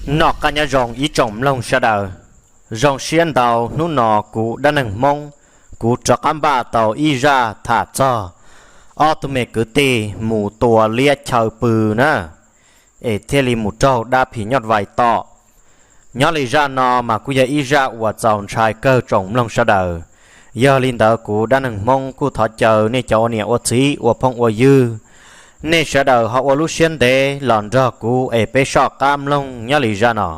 Noj qab nyob zoo ib tsoom mloog sawv daws. Zoo siab ntau hnub no kuv dab neeg Hmoob, kuv rov qab npaj tau ib zaj tham txog ob tug me kwv tij mus tua liab chaw pw na, es thiaj li mus raug dab phim nyuj vais tom. Nyob li zaj no mas kuj yog ib zaj uas txaus ntshai kawg tsoom mloog sawv daws. Yog li ntawd kuv dab neeg Hmoob kuj thov caw nej cov ua niam ua txiv ua phooj ua ywg, nej sawv daws ho ua lub siab ntev los nrog kuv es peb soj qab mloog nyob li zaj no,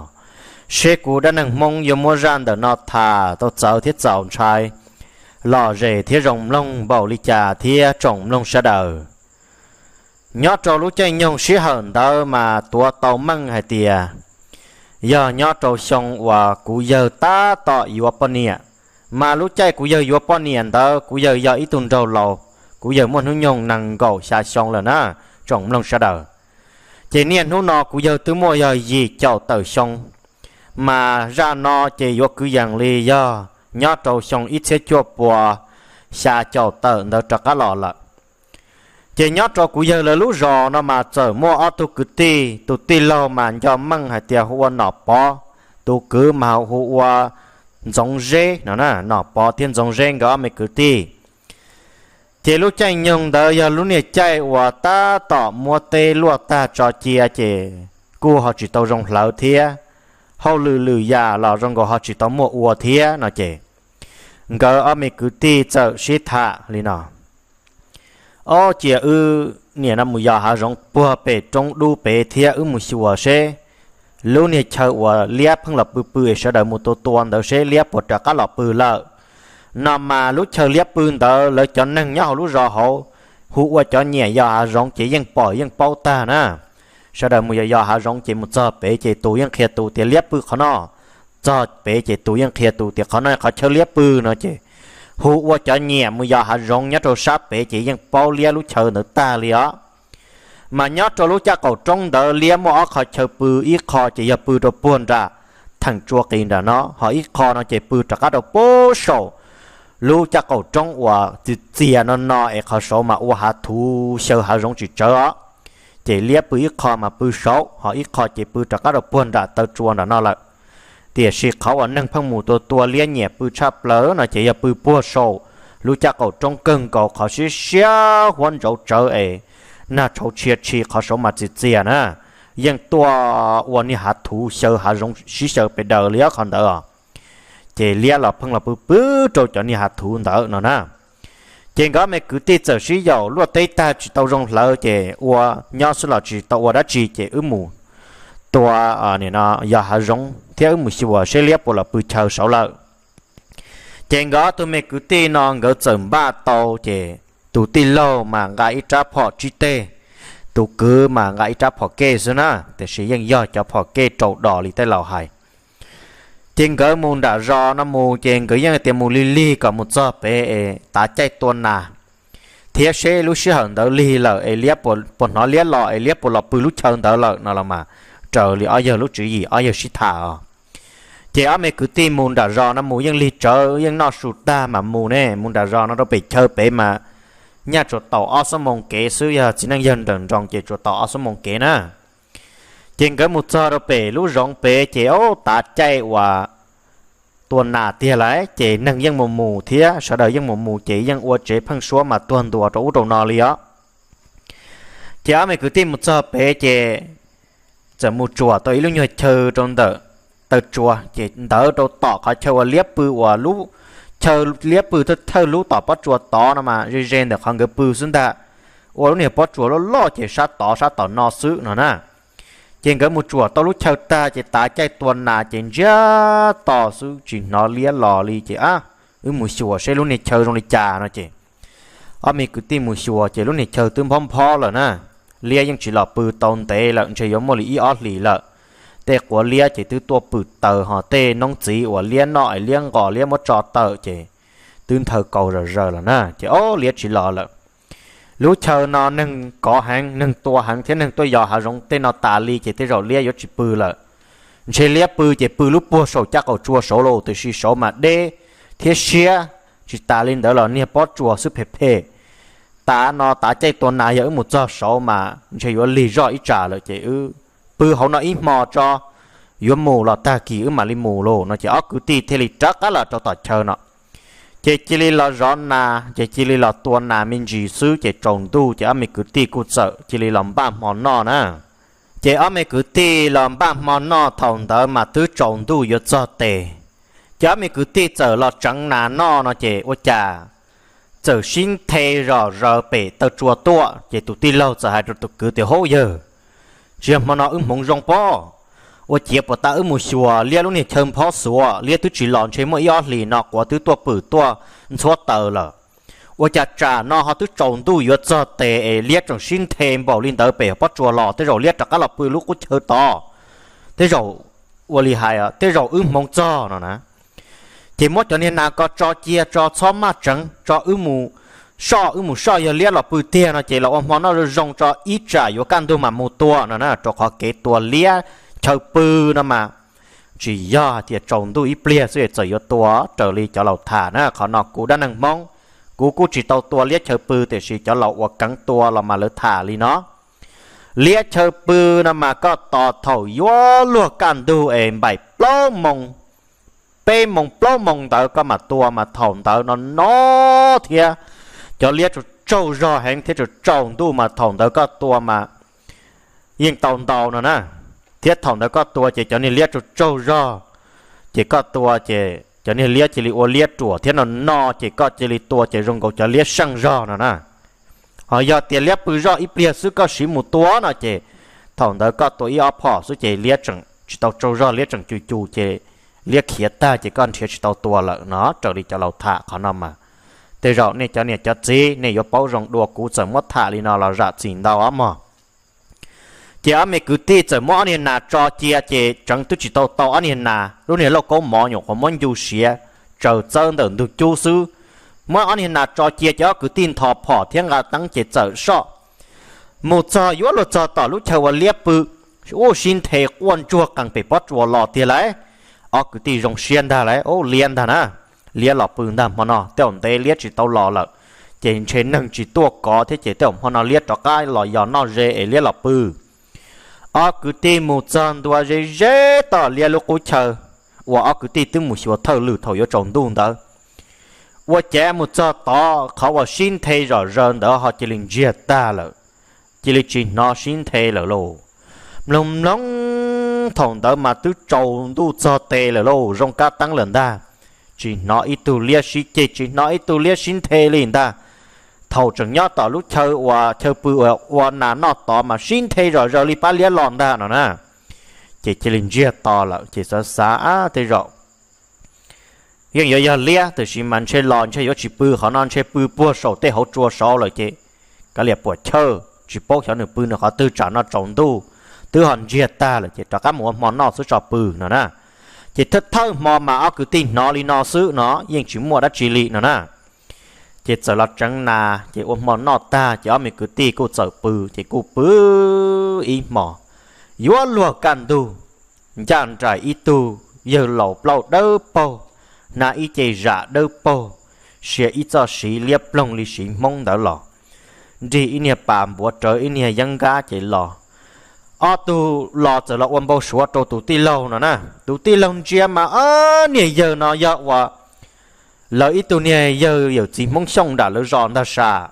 seb kuv dab neeg Hmoob yuav muab zaj ntawm no tham tau txawv thiab txaus ntshai, lom zem thiab zoo mloog npaum li cas thiab tsoom mloog sawv daws. Nyob rau lub caij nyoog sij hawm ntawd mas tuav tau meej hais tias yog nyob rau xyoo uas kuv yawg tab tom yuav poj niam, mas lub caij kuv yawg yuav poj niam ntawd kuv yawg yog ib tug nraug laus, kuv yawg muaj hnub nyoog nees nkaum xya xyoo lawm na, tsoom mloog sawv daws. Ces niaj hnub no kuv yawg twb muaj yog yim caum tawm xyoo, mas zaj no ces yuav kwv yees li yog nyob rau xyoo ib txhiab cuaj puas xya caum tawm ntawd rov qab los lawm. Ces nyob rau kuv yawg lawv lub zos no mas txawm muaj ob tug kwv tij, tus tij laug mas nco meej hais tias hu ua Nom Pov, tus kwv mas hu ua Ntxoov Zeb no, Nom Pov thiab Ntxoov Zeb nkawd ob me kwv tij. Ces lub caij nyoog ntawd yog lub niag caij uas tab tom muab teb luaj tag tso cia ces kuj ho tsis tau zoo hlawv thiab, hauj lwm lwm yam los zoo nkaus ho tsis tau muaj ua thiab no ces nkawd ob me kwv tij txawm sib tham li no: Ob, cia wb niam no mus yos hav zoov puag pem roob dub pem thiab wb mus xyuas seb lub niag chaw uas liab pheej los pw pw es sawv daws mus tua tua ntawd seb liab puas rov qab los pw lawm. No mas lub chaw liab pw ntawd lawv cov neeg nyob hauv lub zos hauv hu ua cov nyiam yos hav zoov ces yeej pom yeej paub tag na. Sawv daws mus yos yos hav zoov ces mus txog pem ces tus yeej qhia tus tias liab pw qhov no, txog pem ces tus yeej qhia tus tias qhov no qhov chaw liab pw no ces hu ua cov nyiam mus yos hav zoov nyob rau sab pem ces yeej paub liab lub chaw ntawd tag li os. Mas nyob rau lub caj qaum roob ntawd liab muaj ob qho chaw pw, ib qho ces yog pw rau puag nram theem tsua qis nram no, ho ib qho no ces pw rov qab rau puag saum lub caj qaum roob uas txias txias no no es qhov saud mas ua hav thuv xyaw hav zoov tsis tsawv os. Ces liab pw ib qho mas pw saud, ho ib qho ces pw rov qab rau puag nram taw tsua nram no lawm. Tiam sis qhov uas neeg pheej mus tua tua liab nyiam pw tshaj plaws no ces yog pw puag saum lub caj qaum roob kawg nkaus qhov siab siab huab ntsauv tsawv es nag tshauv tshia tshi qhov saud mas txias txias na, yeej tuaj ua niag hav thuv xyaw hav zoov sib xyaw pes daws li qhov ntawd os. Ces liab los pheej los pw pw rau cov niag hav thuv ntawd no na. Ces nkawd me kwv tij txawm sib yaum luaj teb tag tsis tau zoo hlawv ces ua nyob xwb los tsis tau ua dab tsi ces wb mus tua, nim no yos hav zoov thiab wb mus xyuas seb liab puas los pw chaw saud lawm. Ces nkawd ob tug me kwv tij no nkawd txawm npaj tau ces tus tij laug mas nqa ib rab phom tsib teg, tus kwv mas nqa ib rab phom kej xwb na, tiam sis yeej yog cov phom kej raus dos li tej laus hais. Ces nkawd mus nram zos no mus ces nkawd yeej tias mus lig lig kom mus txog pem es tav caij tua nas thiab seb lub sij hawm ntawd lig lawm es liab puas hnov liab los es liab puas los pw lub chaw ntawd lawm no los mas raws li ob yawg lub tswv yim ob yawg sib tham os. Ces ob me kwv tij mus nram zos no mus yeej lig tsawv yeej noj su tag mas mus ne, mus nram zos no rau pem chaw pem mas nyaj tsuas tau ob xuab moos kev xwb, yog txiv neej yawg nrawm nroos ces tsuas tau ob xuab moos kev na. Ces nkawd mus txog rau pem lub zoov pem ces o tav caij uas tua nas tiag lawm ces neeg yeej mus mus thiab sawv daws yeej mus mus ces yeej ua tsev pheej suab mas tuag ntua rau ub rau no li os. Ces ob me kwv tij mus txog pem ces txawm mus tsuam tau ib lub nyuag chaw rau ntawm taw tsua ces ntawd rau tom qhov chaw uas liab pw uas lub chaw liab pw thawj lub tom pob tsuas tod no mas ze ze ntawm qhov nkawd pw xwb ntag. Ua lub niag pob tsuas loj loj ces sab tod sab tom no xwb no na. Ces nkawd mus tsuam tau lub chaw tag ces tav caij tua nas ces ntsiag to xwb tsis hnov liab los li ces ab, wb mus xyuas seb lub niag chaw zoo li cas no ces ob me kwv tij mus xyuas ces lub niag chaw twb nphob nphob lawm na. Liab yeej tsis los pw tau ntev lawm ntshe yuav muaj li ib ob hlis lawm. Tej quav liab ces twb tuaj pwm taws ho tej noob txiv uas liab noj es liab nqos liab muab tso tawm ces twb nthaw kaus zom zaws lawm na ces o liab tsis los lawm. Lub chaw no neeg kov heev neeg tua heev thiab neeg tuaj yos hav zoov tej no tas li ces tej zaum liab yuav tsis pw lawm. Ntshe liab pw ces pw lub puag saum caj qaum tsua saud los tiam sis saud mas deb thiab siab, tsis tas li ntawd los niag pob tsuas xwb phem phem. Tav no tav caij tua nas yog wb mus txog saud mas ntshe yuav lig zoj ib tsam lawm ces wb pw hauv no ib hmo tso, yuav mus los tag kis wb mam li mus lauj no ces ob kwv tij thiaj li rov qab los rau tom chaw no. Ces cia li los zov nas, ces cia li los tua nas me ntsis xwb ces tsaus ntuj ces ob me kwv tij kuj txawm cia li los npaj hmo noj na. Ces ob me kwv tij los npaj hmo noj thaum ntawd mas twb tsaus ntuj yuav txog tes. Ces ob me kwv tij txawm los tseev nas noj no ces ua cas txawm sib nthe zom zaws pem taw tsua tuaj, ces tus tij laug txawm hais rau tus kwv tias, Hauv yawg, tsis yog hmo no wb hmoov zoo pob, ua ciav puas tas wb mus xyuas liab lub niag chaw nphob xuav, liab twb tsis los ntshe muaj ib ob hlis no quav twb tuaj pwm tuaj ntxhuab taws lawm. Ua cas tsam no ho twb tsaus ntuj yuav txog tes es liab tseem sib nthe npaum li ntawd pem pob tsuas los, tej zaum liab rov qab los pw lub qub chaw tod. Tej zaum, ua li hais, tej zaum wb hmoov txog no na. Ces muab cov niag nas ko tso cia tso txhob maj tseev tso, wb mus soj, wb mus soj yog liab los pw tiag no ces los ua hmo noj zoo zoo tso ib tsam yuav kaj ntug mam mus tua no na, rau qhov kev tua liab chaw pw no mas tsis yog hais tias tsaus ntuj ib pliag xwb txawm yuav tua raws li cov laus tham na. Qhov no kuv dab neeg Hmoob, kuv kuj tsis tau tua liab chaw pw tiam sis cov laus uas keev tua los mas lawv tham li no. Liab chaw pw no mas koj tos thaum yuav luag kaj ntug es npaim plaub moo, peb moo plaub moo ntawd koj mam tua mas thaum ntawd no no thiab cov liab tsaug tsaug zog heev thiab tsaus tsaus ntuj mas thaum ntawd koj tua mas yeej tau ntau no na. Thiab thaum ntawd koj tua ces cov niag liab tsaug tsaug zog, ces koj tua ces cov niag liab cia li ua liab ruam thiab no no ces koj cia li tua ces zoo nkaus cov liab seej zog no na. Ho yog tias liab pw zoj ib pliag xwb koj siv mus tua no ces thaum ntawd koj tua ib ob phom xwb ces liab tseem tsis tau tsaug zog, liab tseem cus cus ces liab khiav tag ces koj nrhiav tsis tau tua lawm no raws li cov laus tham qhov no mas. Tej zaum nej cov niam cov txiv nej yuav paub zoo dua, kuv txawm muab tham li no los zam txim ntau os mog. Ces ob me kwv tij txawm muab ob niag nas tso cia ces tseev twb tsis tau tau ob niag nas, lub niag lauj kaub mov nyuam qhuav muab ncu siav tsaws txawb ntawm ntug cub xwb. Muab ob niag nas tso cia ces ob kwv tij nthos phom thiab nqa teeb ces txawm soj. Mus txog yuav luag txog tom lub chaw uas liab pw, ua sib nthe quaj ntsuag qees pem pob tsuas los tiag lauj. Ob kwv tij zoo siab ntag lauj, ub liab ntag na, liab los pw ntag hmo no, tej zaum ntev liab tsis tau los lawm, ces ntshe neeg tsis tuaj kov thiab ces tej zaum hmo no liab rov qab los yos noj ze es liab los pw. Ob kwv tij mus txog ntua ze ze tom liab lub qub chaw uas ob kwv tij twb mus xyuas thawj lwm thaum yuav tsaus ntuj ntawd. Ua cas mus txog tod qhov uas sib nthe zom zaws ntawd ho cia li ntsiag tag lawm, cia li tsis hnov sib nthe lawm lauj. Mloog mloog thaum ntawd mas twb tsaus ntuj txog tes lawm lauj, zoo kab teeb lawm ntag, tsis hnov ib tug liab sib ceg, tsis hnov ib tug liab sib nthe li ntag. Thaum tseem nyob tom lub chaw uas chaw pw uas ua nas noj tod mas sib nthe zom zaws li pab liab los ntag no na. Ces cia li ntsiag to lawm ces xav xav, Ab, tej zaum yeej yuav yog liab, tiam sis mas ntshe los ntshe yuav tsis pw qhov no, ntshe pw puag saum tej hauv tsua saud lawm ces kav liam puam chawj, tsis paub xyov nws pw nws qhov twg, tsam no tsaus ntuj twb ho ntsiag tag lawm ces rov qab mus ua hmo noj xwb tso pw no na. Ces thawj thawj hmo mas ob kwv tij hnov li no xwb no yeej tsis muaj dab tsi li no na. Ces txawm los tseev nas ces ua hmo noj tag ces ob me kwv tij kuj txawm pw, ces kuj pw ib hmo. Yuav luag kaj ntug, ncaj nraim ib tug yawg laus plaub dawb paug, hnav ib ce zam dawb paug, sia ib txoj siv liab ploog li siv Hmoob ntawd los, nrig ib niag pas npuav rawv ib niag yeeb nkab ces los. Ob tug los txawm los ua npau suav rau tus tij laug no na. Tus tij laug ntsia mas, Ab, niag yawg no yog uas lawv ib tug niag yawg yawm txiv Hmoob Xyooj nram lawv zos ntag sas,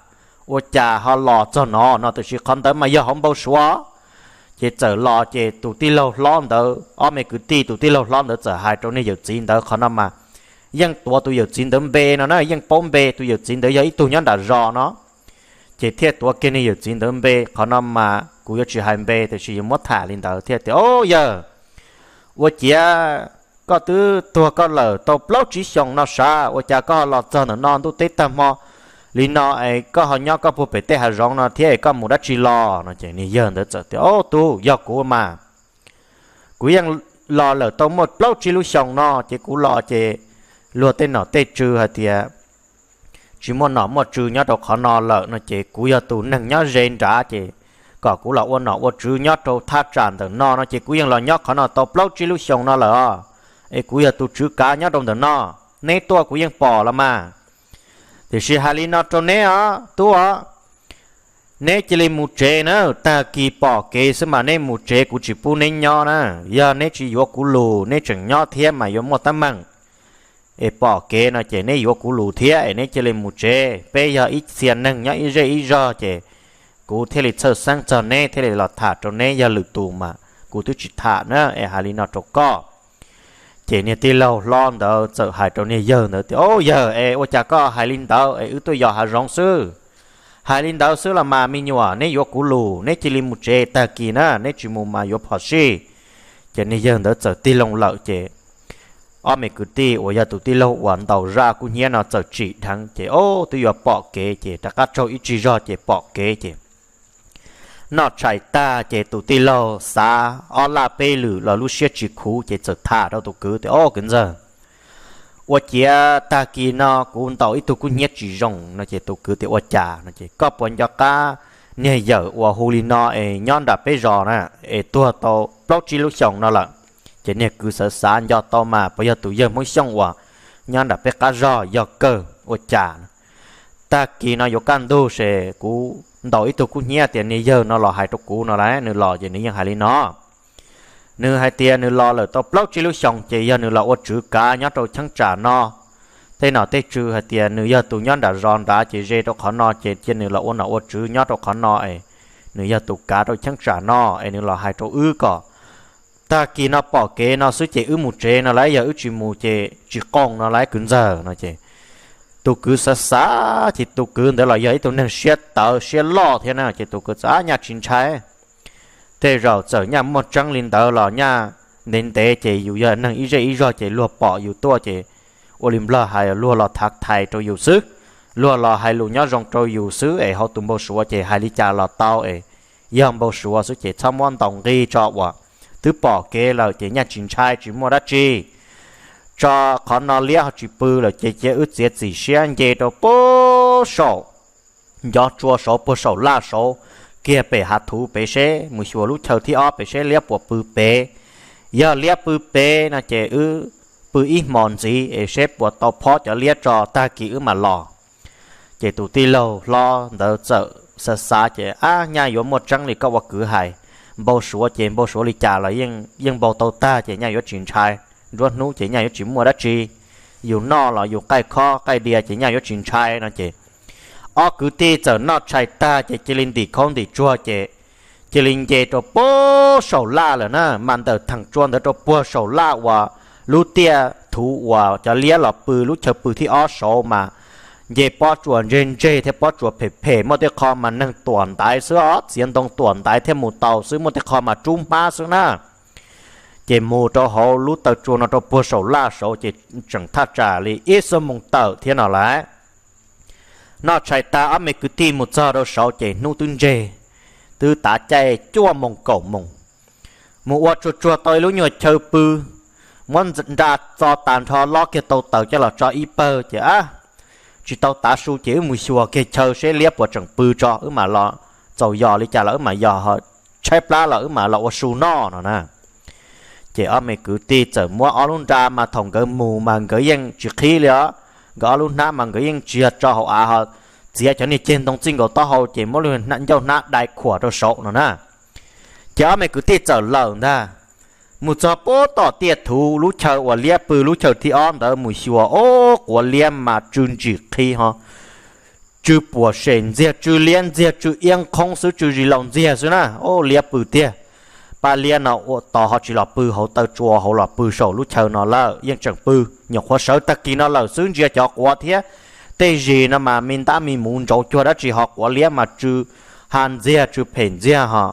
ua cas ho los txog no no, tiam sis qhov ntawd mas yog hauv npau suav. Ces txawm los ces tus tij laug hlob ntawd, ob me kwv tij tus tij laug hlob ntawd txawm hais rau niag yawm txiv ntawd qhov no mas, yeej tuav tus yawm txiv ntawd npe no na, yeej paub npe tus yawm txiv ntawd yog ib tug nyob nram zos no, ces thiaj tuav kiag niag yawm txiv ntawd npe. Qhov no mas kuv yuav tsis hais npe tiam sis yuav muab tham li ntawd thiaj tias, Au yawg, ua ciav koj twb tuag koj lawm tau plaub tsib xyoos no sav, ua cas koj ho los txog ntawm no ntuj teb tag hmo li no es koj ho nyob koj puag pem tej hav zoov no thiab es koj mus dab tsi los no? Ces niag yawg ntawd txawm tias, Au, tub, yog kuv mas, kuv yeej los lawm tau muaj plaub tsib lub xyoos no ces kuv los ces luag tej nom tej tswv hais tias tsis muaj nom muaj tswv nyob rau qhov no lawm no ces kuv yog tus neeg nyob ze nrad ces kom kuv los ua nom ua tswv nyob rau thaj tsam ntawm no no ces kuv yeej los nyob qhov no tau plaub tsib lub xyoos no lawm os. Es kuv yog tus tswv kav nyob rau ntawm no, neb tuaj kuv yeej pom los mas. Tiam sis hais li no rau neb os tub os, Neb cia li mus tsev na, tag kis pom kev xwb mas neb mus tsev, kuv tsis pub neb nyob na. Yog neb tsis yuav kuv lus, neb tseem nyob thiab mas yuav muaj teeb meem. Es pom kev no ces neb yuav kuv lus thiab es neb cia li mus tsev. Peb yog ib txhia neeg nyob ib zej ib zog ces kuv thiaj li txhawj xeeb txog neb thiaj li los tham rau neb, yog lwm tus mas kuv twb tsis tham na, es hais li no rau koj. Ces niag tij laug hlob ntawd txawm hais rau niag yawg ntawd tias, Au yawg, es ua cas koj hais li ntawd es wb tuaj yos hav zoov xwb? Hais li ntawd xwb los mas me nyuam, neb yuav kuv lus neb cia li mus tsev tag kis na, neb tsis mus mas yuav phom sij. Ces niag yawg ntawd txawm tig loo lawm ces ob me kwv tij uas yog tus tij laug uas ntaus zaj kub hnyiab no txawm tsim dheev ces, o, twb yuav pom kev ces rov qab tsaug ib tsig zog ces pom kev ces noj tshais tag ces tus tij laug xav ob laj peb lwm los lub siab tsis khuv ces txawm tham rau tus kwv tias, O kwv ntxawg, ua ciav tag kis no kuv ntaus ib tug kub hnyiab tsis zoo no. Ces tus kwv tias, Ua cas no? Ces koj puas nco qab niag yawm uas hu li no es nyob nram peb zos na, es tuag tau plaub tsib lub xyoos no lawm? Ces niag kwv xav xav nco tau mas puas yog tus yawg Hmoob Xyooj uas nyob nram peb qab zog? Yog kawg. Ua cas? Tag kis no yuav kaj ntug ces kuv ntaus ib tug kub hnyiab tias niag yawg no los hais rau kuv no las, nws los ces nws yeej hais li no. Nws hais tias nws los lawm tau plaub tsib lub xyoos ces yog nws los ua tswv kav nyob rau cheeb tsam no. Tej nom tej tswv hais tias nws yog tus nyob nram zos nrad ces ze rau qhov no ces cia nws los ua nom ua tswv nyob rau qhov no es nws yog tus kav rau cheeb tsam no es nws los hais rau wb kom tag kis no pom kev no xwb ces wb mus tsev no las, yog wb tsis mus ces tsis qoos no las kwv ntxawg no. Ces tus kwv xav xav ces tus kwv ntawd los yog ib tug neeg siab tawv siab loj thiab na, ces tus kwv txawm, Ab, nyaj tsis ntshai. Tej zaum txawm nyaj muaj tseeb li ntawd los nyaj ntev ntev ces yus yog neeg ib zej ib zog ces luag pom yus tuaj ces ua li nplog hais, luag los thav thais rau yus xwb, luag los hais lus nyob zoo rau yus xwb es hauv tus npau suav ces hais li cas los tau es yog npau suav xwb ces txhob muab ntaus nqi tso uas twb pom kev lawm ces nyaj tsis ntshai tsis muaj dab tsi. Tso qhov no liab ho tsis pw lawm ces cia wb txiav txim siab nce rau puag saum ncov tsua saud, puag saum laj saud, kiag pem hav thuv pem seb, mus xyuas lub chaw thib ob pem seb liab puas pw pem. Yog liab pw pem no ces wb pw ib hmos ntxiv es seb puas tau phob cov liab tso tag kis wb mam los. Ces tus tij laug hlob ntawd txawm xav xav ces, Ab, nyaj yuav muaj tseeb li koj ua kwv hais. Npau suav ces npau suav li cas los yeej npau tau tag ces nyaj yuav tsis ntshai. Nruab hnub ces nyaj yuav tsis muaj dab tsi. Yus noj los yus qaij khob qaij diav ces nyaj yuav tsis ntshai no ces ob kwv tij txawm noj tshais tag ces cia li ntim khaub ntim tsuag ces cia li nce rau puag saum laj lawm na. Mas ntawm theem tsua ntawd rau puag saum laj uas lub tiaj thuv uas cov liab los pw lub chaw pw thib ob saud mas nce pob tsuas ntseg ntseg thiab pob tsuas phem phem, muaj tej qho mas neeg tuam ntaiv xwb os, txiav ntoo tuam ntaiv thiaj mus tau xwb, muaj tej qho mas rub hmab xwb na. Ces mus rau hauv lub taw tsua no rau puag saum laj saud ces tseem thaj tsam li ib xuab moos tawm thiab no lawm. Noj tshais tag ob me kwv tij mus txog rau saud ces hnub twb ntseg, twb tav caij cuaj moos kaum moos. Mus ua tsuag tsuag tau ib lub nyuag chaw pw, muab nra txo tas nrho lob kiag tau taws coj los tso ib pawg ces, ab, tsis tau tav su ces wb mus xyuas kiag chaw seb liab puas tseem pw tso wb mam los, txaus yos li cas los wb mam yos, ho tshaib plab los wb mam los ua su noj no na. Ces ob me kwv tij txawm muab ob lub nra mas thaum nkawd mus mas nkawd yeej tsis qhib li os, nkawd ob lub hnab mas nkawd yeej tsis yog tso hauv av ho txiav cov niag ceg ntoo txij nkaus taub hau ces muab lub ncauj hnab dai khuam rau saud no na. Ces ob me kwv tij txawm lawm ntag, mus txog puag tom tiaj thuv lub chaw uas liab pw lub chaw thib ob ntawd mus xyuas, o, quav liab mas tsw ntsim qhi ho tsw puas sem ntxiag, tsw liab ntxiag, tsw iab nqhoob xwb, tsw zis laus ntxiag xwb na. O, liab pw tiag. Pab liab no ua tos ho tsis los pw hauv taw tsua hauv, los pw saum lub chaw no lawm yeej tseem pw. Nyuam qhuav sawv tag kis no lawm xwb, ntsia cov quav thiab tej zis no mas me ntab me muv ntsauv cuag dab tsi ho quav liab mas tsw ha ntxiag, tsw phem ntxiag ho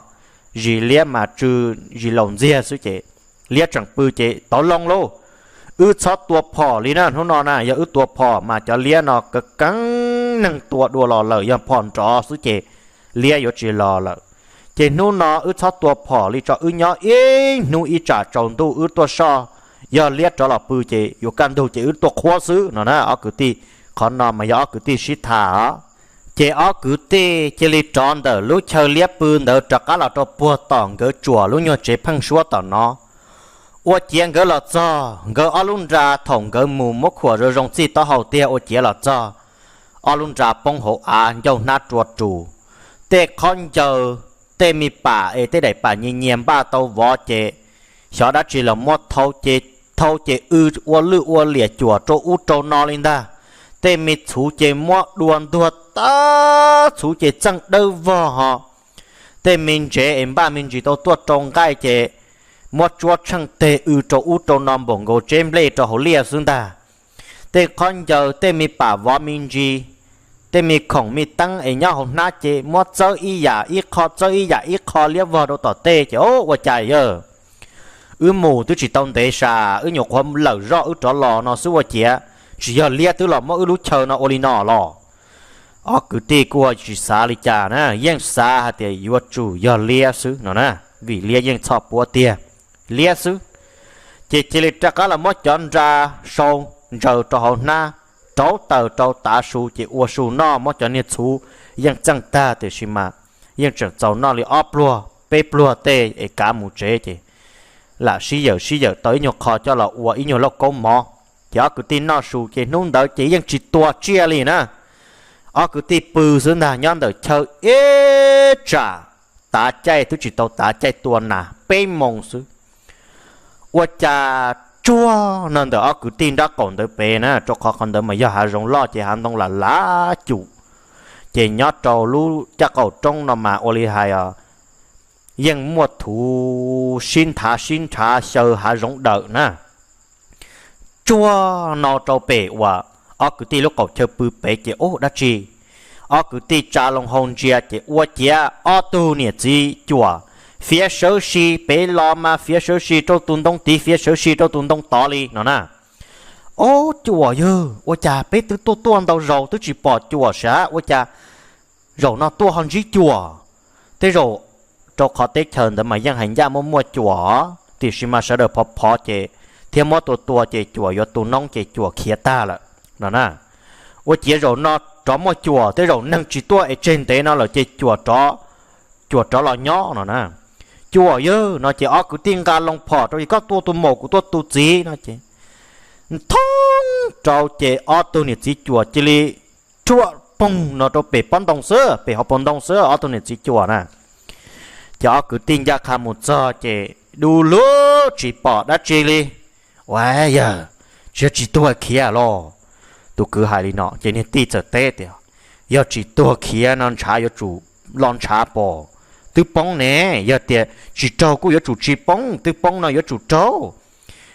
zis liab mas tsw zis laus ntxiag xwb ces liab tseem pw ces tov loo lauj. Wb txhob tua phom li na, hnub no na yog wb tua phom mas cov liab no kav keeb neeg tua dua los lawm, yog phom nrov xwb ces liab yuav tsis los lawm. Ces hnub no wb txhob tua phom li tso, wb nyob ib hnub ib tsam tsaus ntuj wb tuaj soj, yog liab rov los pw ces yuav kaj ntug ces wb tuaj qhuab xwb no na. Ob kwv tij, qhov no mas yog ob kwv tij sib tham os. Ces ob kwv tij cia li rov ntawm lub chaw liab pw ntawd rov qab los rau puag tom nkawd tsuas lub nyuag tsev pheeb suab tom no. Ua ciav nkawd los txog, nkawd ob lub nra thaum nkawd mus muab khuam zoo zoo txij taub hau tiag, ua ciav los txog ob lub nra poob hauv av, ncauj hnab rua rus, tej qhob ncaws, tej me pam es tej daim pam nyias nyias npaj tau vov ces xyov dab tsi los muab thau ces, thau ces w ua lwj ua liam cuam rau ub rau no li ntag. Tej me txhuv ces muab dua ntuag tag, txhuv ces txeej dawb vog ho. Tej me ntsev es npaj me ntsis tau tuaj rau nqaij ces muab tsuab tsheej teg w rau ub rau no npaum nkaus tseb nplej rau hauv liaj xwb ntag. Tej qhob ncaws, tej me pam vov me ntsis, tej me khoom me teeb es nyob hauv hnab ces muab txawb ib yam ib qho, txawb ib yam ib qho liab vog rau tom tej ces, o, ua cas yawg, wb mus twb tsis tau ntev sas wb nyuam qhuav lawm zoj wb rov los no xwb ua ciav tsis yog liab twb los muab wb lub chaw no ua li no los? Ob kwv tij kuj tsis xav li cas na, yeej xav hais tias yuav tsum yog liab xwb no na, vim liab yeej txhoj puab tiag, liab xwb. Ces cia li rov qab los muab cov nra sau ntsaws rau hauv hnab, rauv taws rau tav su ces ua su noj, muab cov niag txhuv yeej txeej tag tiam sis mas yeej tseem txaus noj li ob pluag peb pluag tej es kav mus tsev ces lam sib yawm sib yawm tau ib nyuag qho coj los ua ib nyuag lauj kaub mov. Ces ob kwv tij noj su ces hnub ntawd ces yeej tsis tua tsiaj li na. Ob kwv tij pw xwb ntag nyob ntawm chaw ib tsam tav caij twb tsis tau tav caij tua nas peb moos xwb. Ua cas tsuag no ntawm ob kwv tij nraub qaum ntawd pem na, rau qhov qhov ntawd mas yog hav zoov loj ces hav ntoo lam lav cum, ces nyob rau lub caj qaum roob no mas ua li hais yeej muaj thuv sib nthav sib nrhav xyaw hav zoov dawm na. Tsuag no rau pem uas ob kwv tij lub qaum chaw pw pem ces ub dab tsi, ob kwv tij tsa loo hau ntsia ces ua ciav ob tug niam txiv cuam fiav sawv si pem los mas fiav sawv si rau tus ntoo tid, fiav sawv si rau tus ntoo tod li no na. Ob cuam yawg, ua cas peb twb tuaj tuaj ntau zaus twb tsis pom cuam sav, ua cas zaum no tuaj ho ntsib cuam? Tej zaum, rau qhov teb chaws ntawd mas yeej hais ncaj muaj muaj cuam, tiam sis mas sawv daws phov phov ces thiab muab tua tua ces cuam yuav tu noob ces cuam khiav tag lawm no na. Ua ciav zaum no rov muaj cuam, tej zaum neeg tsis tuaj es tseg ntev no lawm ces cuam rov, cuam rov los nyob no na. Cuam yawg no ces ob kwv tij nqa loo phom rau ces koj tua tus maum kuv tua tus txiv no ces nthoob rau ces ob tug niam txiv cuam cia li rhuaj poog no rau pem pob ntoo xwb, pem hauv paus ntoo xwb ob tug niam txiv cuam na. Ces ob kwv tij ncaj qha mus txog ces du lug tsis pom dab tsi li. Ua yawg, tsis yog tsis tuag khiav los? Tus kwv hais li no ces niag tij txawm teb tias, yog tsis tuag khiav no ntshav yuav tsum los ntshav pom, twb poob ne. Yog tias tsis raug kuj yuav tsum tsis poob, twb poob no yuav tsum raug.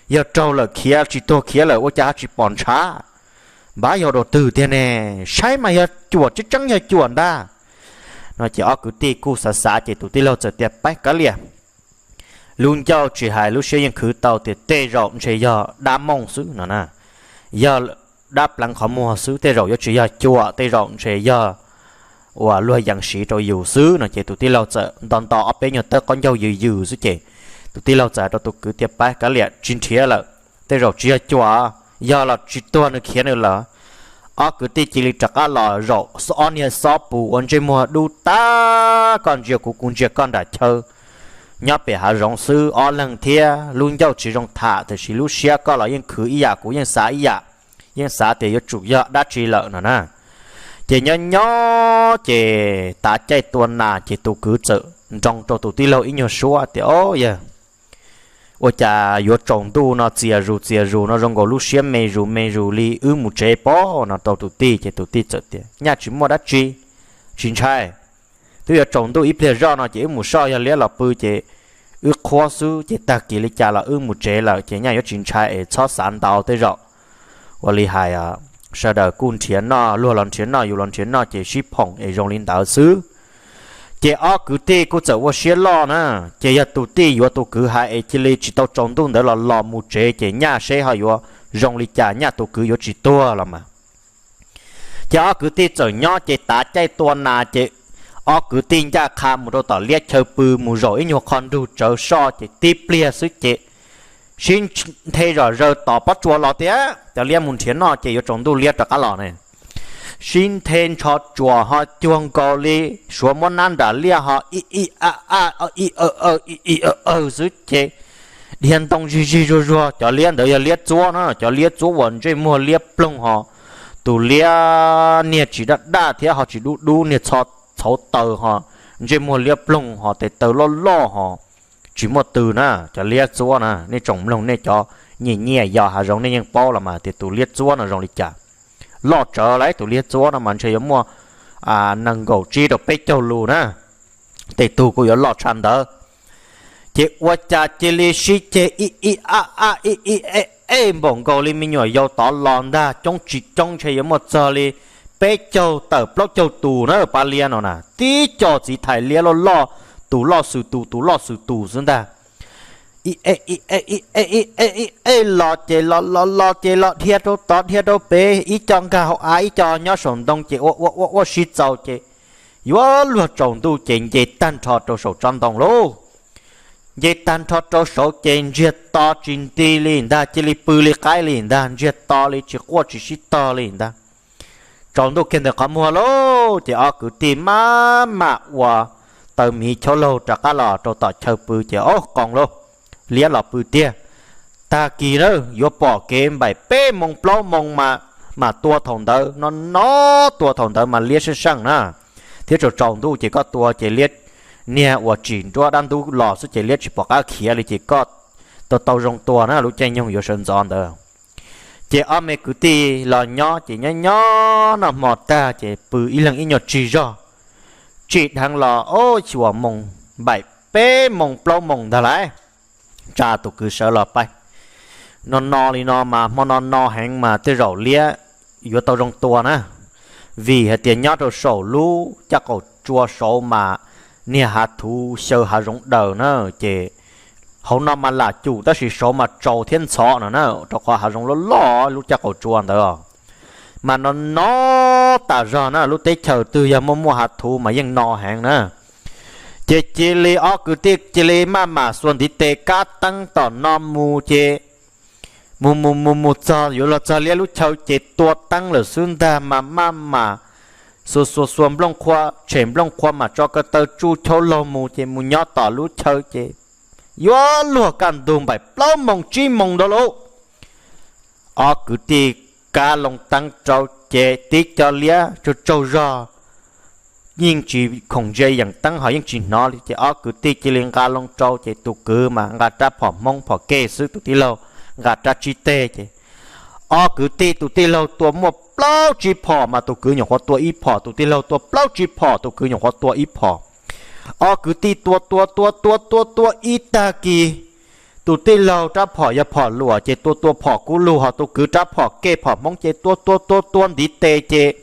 Yog raug lawm khiav tsis tuag khiav lawm ua cas ho tsis pom ntshav? Npab yog dua twg tiag ne? Saib mas yog cuam, tseeb tseeb yog cuam ntag no. Ces ob kwv tij kuj xav xav ces tus tij laug txawm tias, paib kav liam, lub ncauj tsis hais lub siab yeej khwv tau tias tej zaum ntshe yog dab mooj xwb no na. Yog dab pleev qhov muag xwb, tej zaum yuav tsis yog cuam, tej zaum ntshe yog uas luag yees siv rau yus xwb no. Ces tus tij laug txawm nto nto ob peb nyuag tawb qaub ncaug yws yws xwb ces tus tij laug txawm hais rau tus kwv tias, paib kav liam, tsis nrhiav lawm, tej zaum tsis yog cuam, yog los tsis tuag nws khiav nws lawm. Ob kwv tij cia li rov qab los zaum ob niag xob pus ua ntsej muag dub tag, koj ntsia kuv kuv ntsia koj nram chaw, nyob pem hav zoov xwb ob leeg thiab lub ncauj tsis zoo tham, tiam sis lub siab koj los yeej khwv ib yam kuv yeej xav ib yam, yeej xav tias yuav tsum yog dab tsi lawm no na. Ces nyob nyob ces tav caij tua nas ces tus kwv txawm nroo rau tus tij laug ib nyuag suab tias, o yawg, ua cas yuav tsaus ntuj no txias zus txias zus no zoo nkaus lub siab me zus me zus li, wb mus tsev pob no rau tus tij. Ces tus tij txawm tias, nyaj tsis muaj dab tsi, tsis ntshai, twb yuav tsaus ntuj ib pliag zoj no ces wb mus soj, yog liab los pw ces wb qhuab xwb ces tag kis li cas los wb mus tsev lawm ces nyaj yuav tsis ntshai es txhob xav ntau, tej zaum ua li hais sawv daws kuj nrhiav noj, luag los nrhiav noj yus los nrhiav noj ces sib phoom es zoo li ntawd xwb. Ces ob kwv tij kuj txawm ua siab loj na, ces yog tus tij yuav tus kwv hais es cia li tsis tau tsaus ntuj ntawd los los mus tsev ces nyaj seb ho yuav zoo li cas, nyaj tus kwv yuav tsis tuag los mas. Ces ob kwv tij txawm nyob ces tav caij tua nas ces ob kwv tij ncaj qha mus rau tom liab chaw pw mus zaum ib nyuag qho nrug tsawv soj ces tib pliag xwb ces sib nthe zom zaws tom pob tsuas los tiag, cov liab mus nrhiav noj ces yuav tsaus ntuj liab rov qab los ne. Sib nthe ntsho tsuas ho cuag nkaus li suav muab nab nram liaj ho ib ib a a ib a a ib ib a a xwb ces dhia ntoo zig zig zuag zuag. Cov liab ntawd yog liab txuab na, cov liab txuab uas ntsej muag liab ploog ho, tus liab niag tsis daj daj thiab ho tsis dub dub, niag txho txhauv taws ho, ntsej muag liab ploog ho, tes taw loj loj ho, tsis muaj tw na. Cov liab txuab na, nej tsoom mloog nej cov nyiam nyiam yos hav zoov nej yeej paub los mas tias tus liab txuab no zoo li cas. Loj tsawv lauj, tus liab txuab no mas ntshe yuav muaj nees nkaum tsib rau peb caug lus na, tej tug kuj yuav loj tshaj ntawd. Ces ua cas cia li sib ceg ib ib ab ab ib ib eb eb npaum nkaus li me nyuam yaus tod los ntag, coob tsis coob ntshe yuav muaj txog li peb caug tawm plaub caug tus na, pab liab no na, tib co txiv thais liab loj loj, tus loj xwm tus, tus loj xwm tus xwb ntag. Ib eb ib eb ib eb ib eb ib eb los ces los los los ces los dhia rau tod dhia rau pem, ib co nkag hauv av ib co nyob saum ntoo ces ua ua ua ua sib txaus ces yuav luag tsaus ntuj ces nce tag nrho rau saum tsob ntoo lauj. Nce tag nrho rau saud ces ntsiag to tsis nti li ntag, cia li pw li qaib li ntag, ntsiag to li tsis quaj tsis sib tog li ntag. Tsaus ntuj kiag ntawm qhov muag lauj, ces ob kwv tij maj mam ua taws miv chaub laug rov qab los rau tom chaw pw ces ob qoos lauj, liab los pw tiag. Tag kis na yuav pom kev npaim peb moo plaub moo mas, mas tua thaum ntawd no no, tua thaum ntawd mas liab sab seej na, thiab tsaus tsaus ntuj ces koj tua ces liab niag uas tsim nruab dab ntub los xwb ces liab tsis pom qab khiav li ces koj tau tau zoo tua na, lub caij nyoog yuav sawv ntxov ntawd. Ces ob me kwv tij los nyob ces nyob nyob noj hmo tag ces pw ib leeg ib nyuag tsis zog, tsim dheev los ob xyuas moo npaim peb moo plaub moo ntag lauj. Tsa tus kwv sawv los pais, no no li no mas hmo no no heev mas tej zaum liab yuav tau zoo tua na, vim hais tias nyob rau saum lub caj qaum tsua saud mas niag hav thuv xyaw hav zoov daws na, ces hauv no mas lam cum tab sis saud mas tsaus thiab ntxhov no na, rau qhov hav zoov loj loj lub caj qaum tsua ntawd mas no no tas zog na, lub teb chaws twg yog muaj muaj hav thuv mas yeej no heev na. Ces cia li ob kwv tij cia li maj mam xuas ntiv tes kab teeb tom no mus ces mus mus mus mus txog yuav luag txog liab lub chaw ces tua teeb lawm xwb ntag mas maj mam xuas xuas xuas nplooj qhuav tshem nplooj qhuav mam tso ko taw tsuj chaub laug mus ces mus nyob tom lub chaw ces yuav luag kaj ntug npaim plaub moo tsib moo ntawd lauj. Ob kwv tij kab loo teeb rau ces tib co liab tsaug tsaug zog, yeej tsis khoom ntsia yeem teeb ho yeej tsis hnov li ces ob kwv tij cia li nqa loo rau ces tus kwv mas nqa rab phom hmoob phom kej xwb, tus tij laug nqa rab tsib teg ces ob kwv tij, tus tij laug tua muaj plaub tsib phom mas tus kwv nyuam qhuav tua ib phom, tus tij laug tua plaub tsib phom tus kwv nyuam qhuav tua ib phom. Ob kwv tij tua tua tua tua tua tua ib tag kis, tus tij laug rab phom yog phom luam ces tua tua phom kub lug ho tus kwv rab phom kej phom hmoob ces tua tua tua tua ntiv tes ces,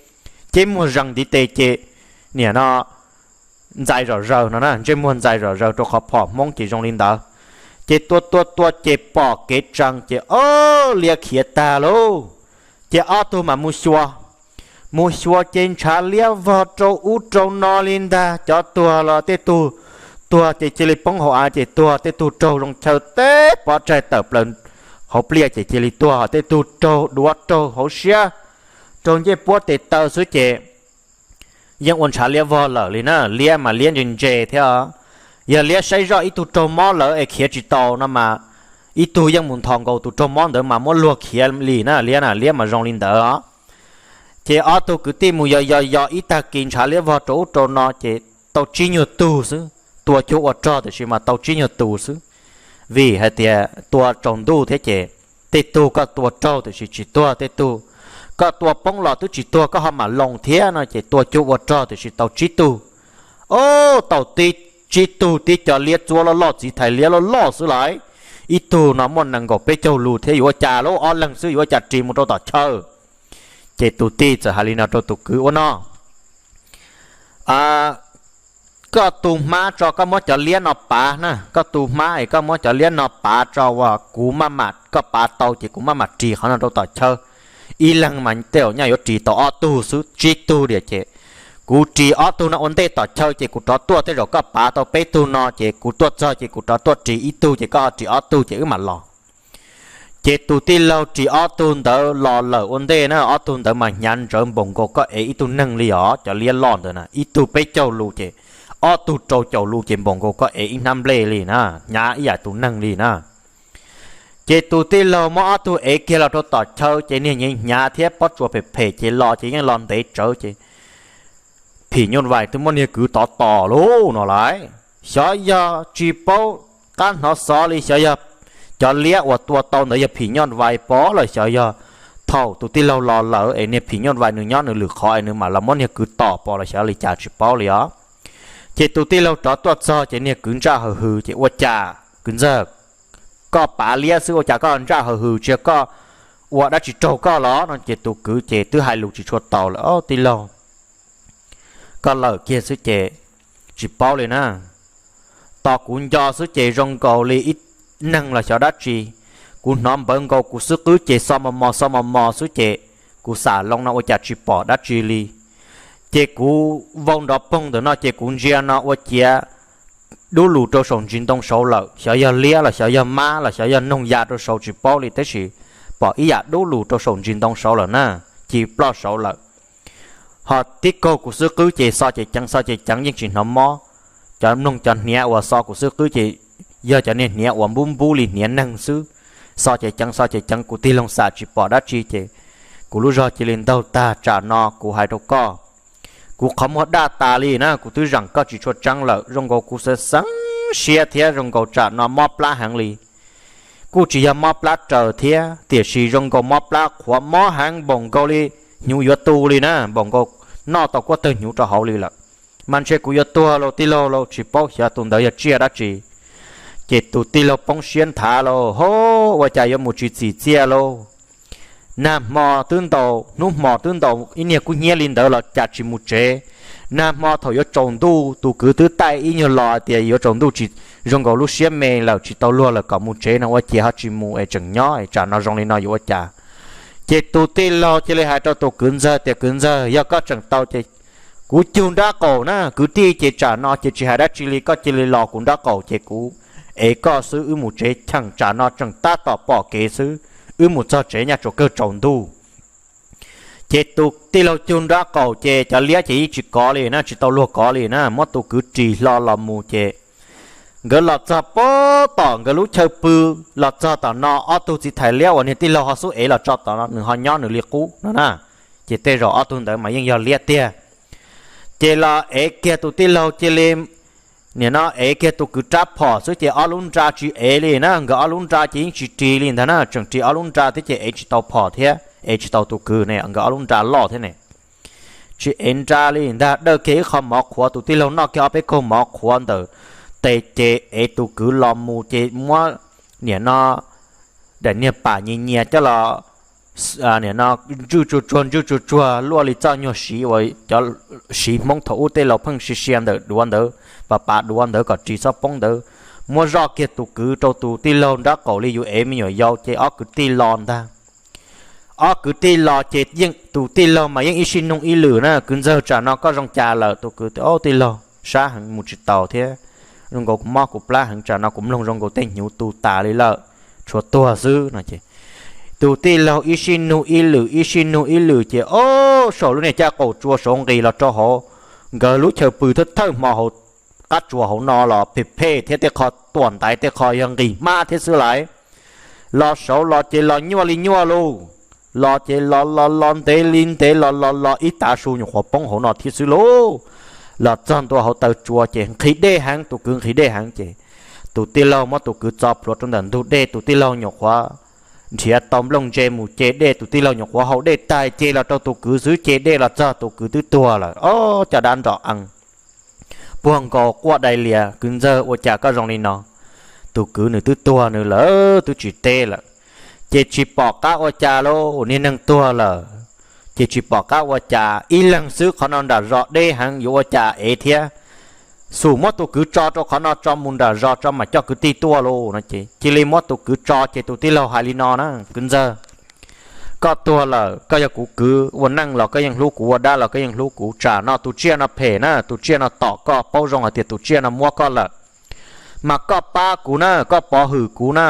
ces muag zees ntiv tes ces niam no ntxais zom zaws no na, ntsej muag ntxais zom zaws rau qhov phom hmoob ces zoo li ntawd. Ces tua tua tua ces pom kev tsees ces ob liab khiav tag lauj. Ces ob tug mas mus xyuas, mus xyuas ces ntshav liab vog rau ub rau no li ntag, cov tuag los tej tug tuag ces cia li poob hauv av ces tuag, tej tug raug zoo chaw teb pob tsaig tawm plaws hauv pliaj ces cia li tuag, tej tug raug duav raug hauv siab, raug ncej puab tes taw xwb ces yeej ua ntshav liab vog lawm li na, liab mas liab ntse ntse thiab. Yog liab saib zoj ib tug raug mob lawm es khiav tsis tau no mas ib tug yeej mus nthos nkaus tus raug mob ntawd mas muab luag khiav li na, liab na, liab mas zoo li ntawd os. Ces ob tug kwv tij mus yos yos yos ib tag kis ntshav liab vog rau ub rau no ces tau tsib nyuag tug xwb, tua cuag ua rog tiam sis mas tau tsib nyuag tus xwb. Vim hais tias tua tsaus ntuj thiab ces tej tug koj tua raug tiam sis tsis tuag, tej tug koj tua poob los twb tsis tuag koj ho mam loos thiab no ces tua cuag ua rog tiam sis tau tsib tug. Ob, tau tib tsib tug tib co liab txuab loj loj txiv thais liab loj loj xwb lauj. Ib tug no muaj nees nkaum peb caug lus thiab yuav ua cas lauj, ob leeg xwb yuav ua cas ris mus rau tom chaw. Ces tus tij txawm hais li no rau tus kwv ua no, koj tu hmab tso koj muab cov liab no pav na, koj tu hmab es koj muab cov liab no pav tso uas kuv maj mam, koj pav tau ces kuv maj mam ris qhov no rau tom chaw. Ib leeg mas tej zaum nyaj yuav ris tau ob tug xwb, tsib tug diam ces kuv ris ob tug no ua ntej tom chaw ces kuv rov tuaj, tej zaum koj pav tau peb tug no ces kuv tuaj txog ces kuv rov tuaj ris ib tug ces koj ho ris ob tug ces wb mam los. Ces tus tij laug ris ob tug ntawd los lawm ua ntej na, ob tug ntawd mas hnyav ntsawv npaum nkaus koj ev ib tug neeg li os, cov liab loj ntawd na, ib tug peb caug lus ces ob tug rau caum lus ces npaum nkaus koj ev ib hnab nplej li na, hnyav ib yam tus neeg li na. Ces tus tij laug muab ob tug ev kiag los rau tom chaw ces niag hnyav hnyav thiab pob tsuas phem phem ces los ces yeej los ntev tsawv ces phim nyuj vais twb muab niag kwv tov tom lauj no lauj. Xyov yog tsis paub qab hnov xov li, xyov yog cov liab uas tua tau ntawd yog phim nyuj vais pov los xyov yog thaum tus tij laug los lawm es niag phim nyuj vais nws nyob nws lwm qhov es nws mam los muab niag kwv tom pom los xyov li cas tsis paub li os. Ces tus tij laug rov tuaj txog ces niag kwv ntsaj haws hws ces ua cas kwv ntxawg, koj pav liab xwb ua cas koj ntsaj haws hws, tsis yog koj ua dab tsi raug koj los no? Ces tus kwv ces twb hais lus tsis tshua taus lawm, Ob tij laug, koj lawm kiag xwb ces tsis paub li na. Tos kuv nco xwb ces zoo nkaus li ib neeg los xyov dab tsi. Kuv hnov npawv nkaus kuv xub qwb ces xo mos mos xo mos mos xwb ces kuv xam loo no ua cas tsis pom dab tsi li. Ces kuv vau nrov poog ntawm no ces kuv ntsia no ua ciav dub lus rau saum ntsis ntoo saud lawm, xyov yog liab los xyov yog mab los xyov yog noog ya rau saud tsis paub li, tab sis pom ib yam dub lus rau saum ntsis ntoo saud lawm na, ci ploj saud lawm. Ho tib kaug kuv xub qwb ces xo ces ceev xo ces ceev yeej tsis hnov mob. Cov mloog cov hniav uas xo kuv xub qwb ces yog cov niag hniav uas npub npub li hniav neeg xwb. Xo ces ceev xo ces ceev kuv tig loo xam tsis pom dab tsi ces kuv lub zog cia li ntaug tag. Tsam no kuv hais rau koj, kuv qhov muag daj tas li na, kuv twb zaam koj tsis tshua tseeb lawm, zoo nkaus kuv xeev xeev siab thiab zoo nkaus tsam no mob plab heev li. Kuj tsis yog mob plab raws thiab, tiam sis zoo nkaus mob plab qhuav mob heev npaum nkaus li hnyuv yuav tu li na, npaum nkaus noj tau kuab tawg hnyuv rau hauv li lawm. Mas ntshe kuv yuav tuag lauj tij laug lauj, tsis paub xyov tus ntawd yog tsiaj dab tsi. Ces tus tij laug poob siab nthav lauj, Ho, ua cas yuav mus tsis txim txiaj lauj? Nag hmo twb ntaus, hnub hmo twb ntaus ib niag kub hnyiab li ntawd los cas tsis mus tsev. Nag hmo thaum yuav tsaus ntuj tus kwv twb taij ib nyuag lo tias yuav tsaus ntuj tsis zoo nkaus lub siab me lawm tsis tau luag lawm kom mus tsev no ua cas ho tsis mus es tseem nyob es tsam no zoo li no yuav ua cas? Ces tus tij laug cia li hais rau tus kwv ntxawg tias, Kwv ntxawg, yog koj tseem tau ces kuv cug nrab qaum na kwv tij, ces tsam no ces tsis hais dab tsi li, koj cia li los kuv nrab qaum ces kuv ev koj xwb, wb mus tsev cheem, tsam no tseem tab tom pom kev xwb, wb mus txog tsev nyaj tsuas kawg tsaus ntuj. Ces tus tij laug cug nrab qaum ces cov liab ces yeej tsis kov li na, tsis tau luag kov li na, muab tus kwv ris hlo los mus ces nkawd los txog pob tom nkawd lub chaw pw, los txog tom no ob tug txiv thais liab uas niag tij laug ho xub ev los tso tom no nws ho nyob nws li qub no na. Ces tej zaum ob tug ntawd mas yeej yog liab tiag. Ces los ev kiag tus tij laug cia li, nim no ev kiag tus kwv rab phom xwb ces ob lub nra tsis ev li na, nkawd ob lub nra ces yeej tsis ris li ntag na, tseem ris ob lub nra thiab ces ev tsis tau phom thiab ev tsis tau tus kwv ne, nkawd ob lub nra loj thiab ne. Tsis ev nra li ntag, dawj kiag ib qho mov qhuav, tus tij laug noj kiag ob peb kaug mov qhuav ntawm tes ces ev tus kwv los mus ces muab nim no daim niag pam nyias nyias coj los, nim no ntswj tsuag tsuag ntswj tsuag tsuag luaj li txoj nyuag siv uas cov siv Hmoob thaum ub tej laus pheej sia sia ntawm duav ntawd, pas pas duav ntawd kom ris txhob poob ntawd, muab zoj kiag tus kwv rau tus tij laug nrab qaum li yus ev me nyuam yaus ces ob kwv tij los ntag. Ob kwv tij los ces yeej tus tij laug mas yeej ib sij nug ib lwm na, Kwv ntxawg, tsam no koj zoo cas lawm? Tus kwv tias, Ob tij laug, sab heev mus tsis taus thiab, zoo nkaus mob kuv plab heev, tsam no kuv mloog zoo nkaus tej hnyuv tu tas li lawm, tshuav tuag xwb no ces tus tij laug ib sij nug ib lwm ib sij nug ib lwm ces ob saum lub niag caj qaum tsua saud nqis los rau hauv nkawd lub chaw pw thawj thawj hmo hauv qab tsuas hauv no los phem phem thiab, tej qho tuam ntaiv tej qho yog nqis hmab thiab xwb lauj. Los saud los ces los nyuaj li nyuaj lauj. Los ces los los los ntev li ntev los los los ib tav su nyuam qhuav poob hauv no thiab xwb lauj. Los txog ntua hauv taw tsua ces nqhis dej heev, tus kwv nqhis dej heev ces tus tij laug muab tus kwv txo plhuav rau ntawm ntug dej, tus tij laug nyuam qhuav nrhiav tau nplooj ntse mus ce dej, tus tij laug nyuam qhuav haus dej tag ce los rau tus kwv xwb, ce dej los txog tus kwv twb tuag lawm. Ob caj dab nrov ees, puag nkaus quaj dai lias, Kwv ntxawg, ua cas koj zoo li no? Tus kwv nws twb tuag nws lawm twb tsis teb lawm. Ces tsis pom qab ua cas lauj, niag neeg tuag lawm. Ces tsis pom qab ua cas, ib leeg xwb qhov no nram zos deb heev yuav ua cas ev thiab. Xum muab tus kwv tso rau qhov no tso mus nram zos tso mam coj kwv tij tuaj lauj no ces cia li muab tus kwv tso ces tus tij laug hais li no na, Kwv ntxawg, koj tuag lawm, koj yog kuv kwv, ua neej los koj yeej hlub kuv, ua dab los koj yeej hlub kuv, tsam no tus tsiaj no phem na, tus tsiaj no tom koj, paub zoo hais tias tus tsiaj no muab koj lawm. Mas koj pab kuv na, koj pov hwm kuv na,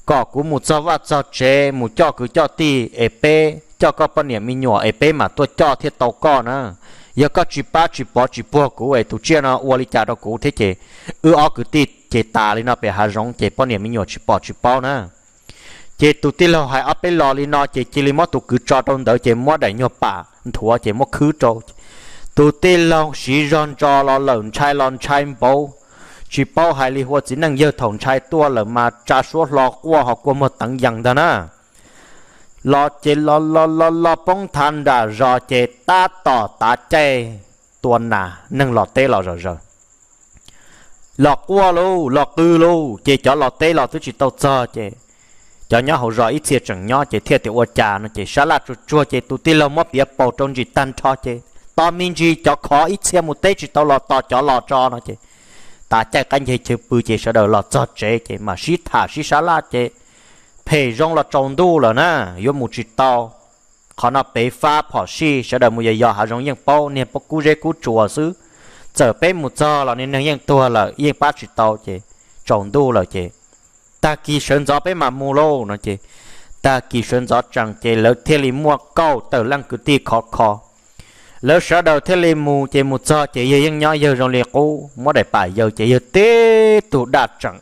kom kuv mus txog vaj txog tsev mus coj kwv coj tij es peb coj koj poj niam me nyuam es peb mam tuaj coj thiaj tau koj na. Yog koj tsis pab tsis pov tsis puag kuv es tus tsiaj no ua li cas rau kuv thiab ces wb ob kwv tij ces tas li no pem hav zoov ces poj niam me nyuam tsis pom tsis paub na. Ces tus tij laug hais ob peb lo li no ces cia li muab tus kwv tso rau ntawd ces muab daim nyuag pam nthuav ces muab khwb rau. Tus tij laug siv zog ntso los lawm, ntshai los ntshai npaum, tsis paub hais li ua txiv neej yawg thaum ntshai tuaj lawm mas tsa suab hlo quaj ho kua muag teev yees ntag na. Los ces los los los los poob thav nram zos ces tab tom tav caij tua nas, neeg los teb los zom zaws. Los quaj lauj, los qw lauj, ces cov los teb los twb tsis tau txog ces cov nyob hauv zos ib txhia tseem nyob ces thiaj tias ua cas no ces sab laj tsuag tsuag ces tus tij laug muab piav paus rau ntsis tag nrho ces tos me ntsis cov khov ib txhia mus teb tsis tau los tos cov los tso no ces tav caij qab nce chaw pw ces sawv daws los txog tsev ces mam sib tham sib sab laj ces phem zoo los tsaus ntuj lawm na, yuav mus tsis tau. Qhov no pem fab phom sij, sawv daws mus yos yos hav zoov yeej paub, niag pab kub zeb kub tsuas xwb. Txawm peb mus txog los niag neeg yeej tuag lawm, yeej pab tsis tau ces tsaus ntuj lawm ces tag kis sawv ntxov peb mam mus lauj no ces tag kis sawv ntxov tsees ces lawv thiaj li muaj kaum tawm leej kwv tij khov kho. Lawv sawv daws thiaj li mus ces mus txog ces yawg yeej nyob yawg zoo li qub, muab daim pam yaws ces yawg tib tug daj tseem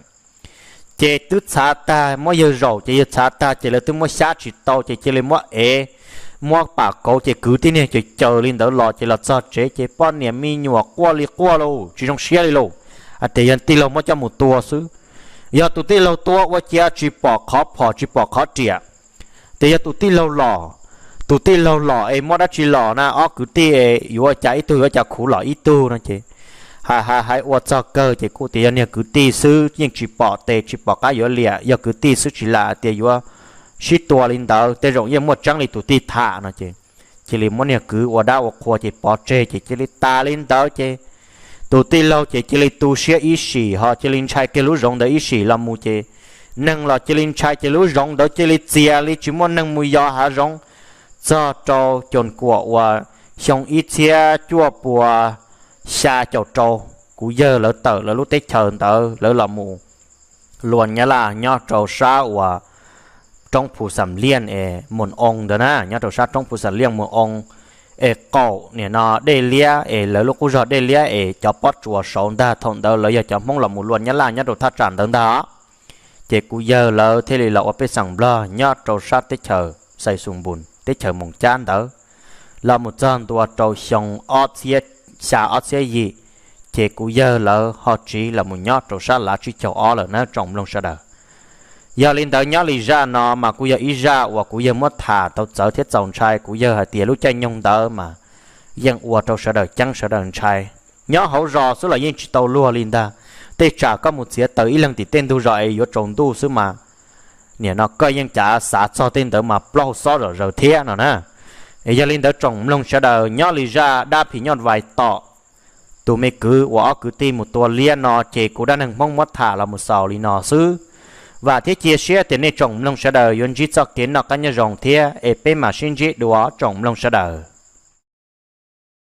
ces twb txhav tag, muab yawg zaum ces yawg txhav tag ces lawv twb muab xyab tsis tau ces cia li muab ev, muab pam kauv ces kwv tib niag caws caws li ntawd los ces los txog tsev ces poj niam me nyuam quaj li quaj lauj, tsis zoo siab li lauj. Hais tias yog tij laug muab coj mus tua xwb, yog tus tij laug tua ua cas tsis pom qhov phom tsis pom qhov riam. Tias yog tus tij laug los, tus tij laug los es muab dab tsi los na, ob kwv tij yuav ua cas ib tug yuav ua cas khuv los ib tug no ces hais hais hais ua txog kawg ces kuj tias yog niag kwv tij xwb yeej tsis pom tes tsis pom qab yuav liam, yog kwv tij xwb tsis lam tias yuav sib tua li ntawd, tej zaum yeej muaj tseeb li tus tij tham no ces cia li muab niag kwv ua dab ua qhua ces pov tseg ces cia li tas li ntawd ces tus tij laug ces cia li tu siab ib sim ho cia li ntshai kiag lub zoov ntawd ib sim los mus ces neeg los cia li ntshai ces lub zoov ntawd cia li txias li tsis muaj neeg mus yos hav zoov. Txog rau coos kuam uas xyoo ib txhiab cuaj pua xya caum rau, kuv yawg lawv tawm lawv lub teb chaws ntawd lawv los mus luas nyab laj nyob rau sab uas roob Phu Xam Liaj es Mus Oo ntawd na, nyob rau sab roob Phu Xam Liaj Mus Oo es qaum nim no Dej Liab es lawv lub qub zog Dej Liab es cov pob tsuas saud ntag. Thaum ntawd lawv yog cov Hmoob los mus luas nyab laj nyob rau thaj tsam ntawd ntag. Ces kuv yawg lawv thiaj li los ua pej xeem Nplog nyob rau sab teb chaws Xais Xus Npus teb chaws Moos Cab ntawd, los mus txog ntua rau xyoo ob txhiab xya ob txhiab yim, ces kuv yawg lawv ho tsiv los mus nyob rau sab Lav Tsib Caug Ob lawm na tsoom mloog sawv daws. Yog li ntawd nyob li zaj no mas kuj yog ib zaj uas kuv yawg muab tham tau txawv thiab txaus ntshai. Kuv yawg hais tias lub caij nyoog ntawd mas yeej ua rau sawv daws ceeb sawv daws ntshai. Nyob hauv zos xwb los yeej tsis tau luag li ntag, tej tsam koj mus txiav taws ib leeg tim tej ntug zos es yuav tsaus ntuj xwb mas nim no koj yeej cav xav txog tej ntawd mas plaub hau xob zom zaws thiab no na. Es yog li ntawd tsoom mloog sawv daws nyob li zaj dab phim nyuj vais tom tus me kwv uas ob kwv tij mus tua liab no ces kuv dab neeg Hmoob muab tham los mus xaus li no xwb. Vam thiab cia siab tias nej tsoom mloog sawv daws yuav ntsib txoj kev noj qab nyob zoo thiab es peb mam sib ntsib dua tsoom mloog sawv daws.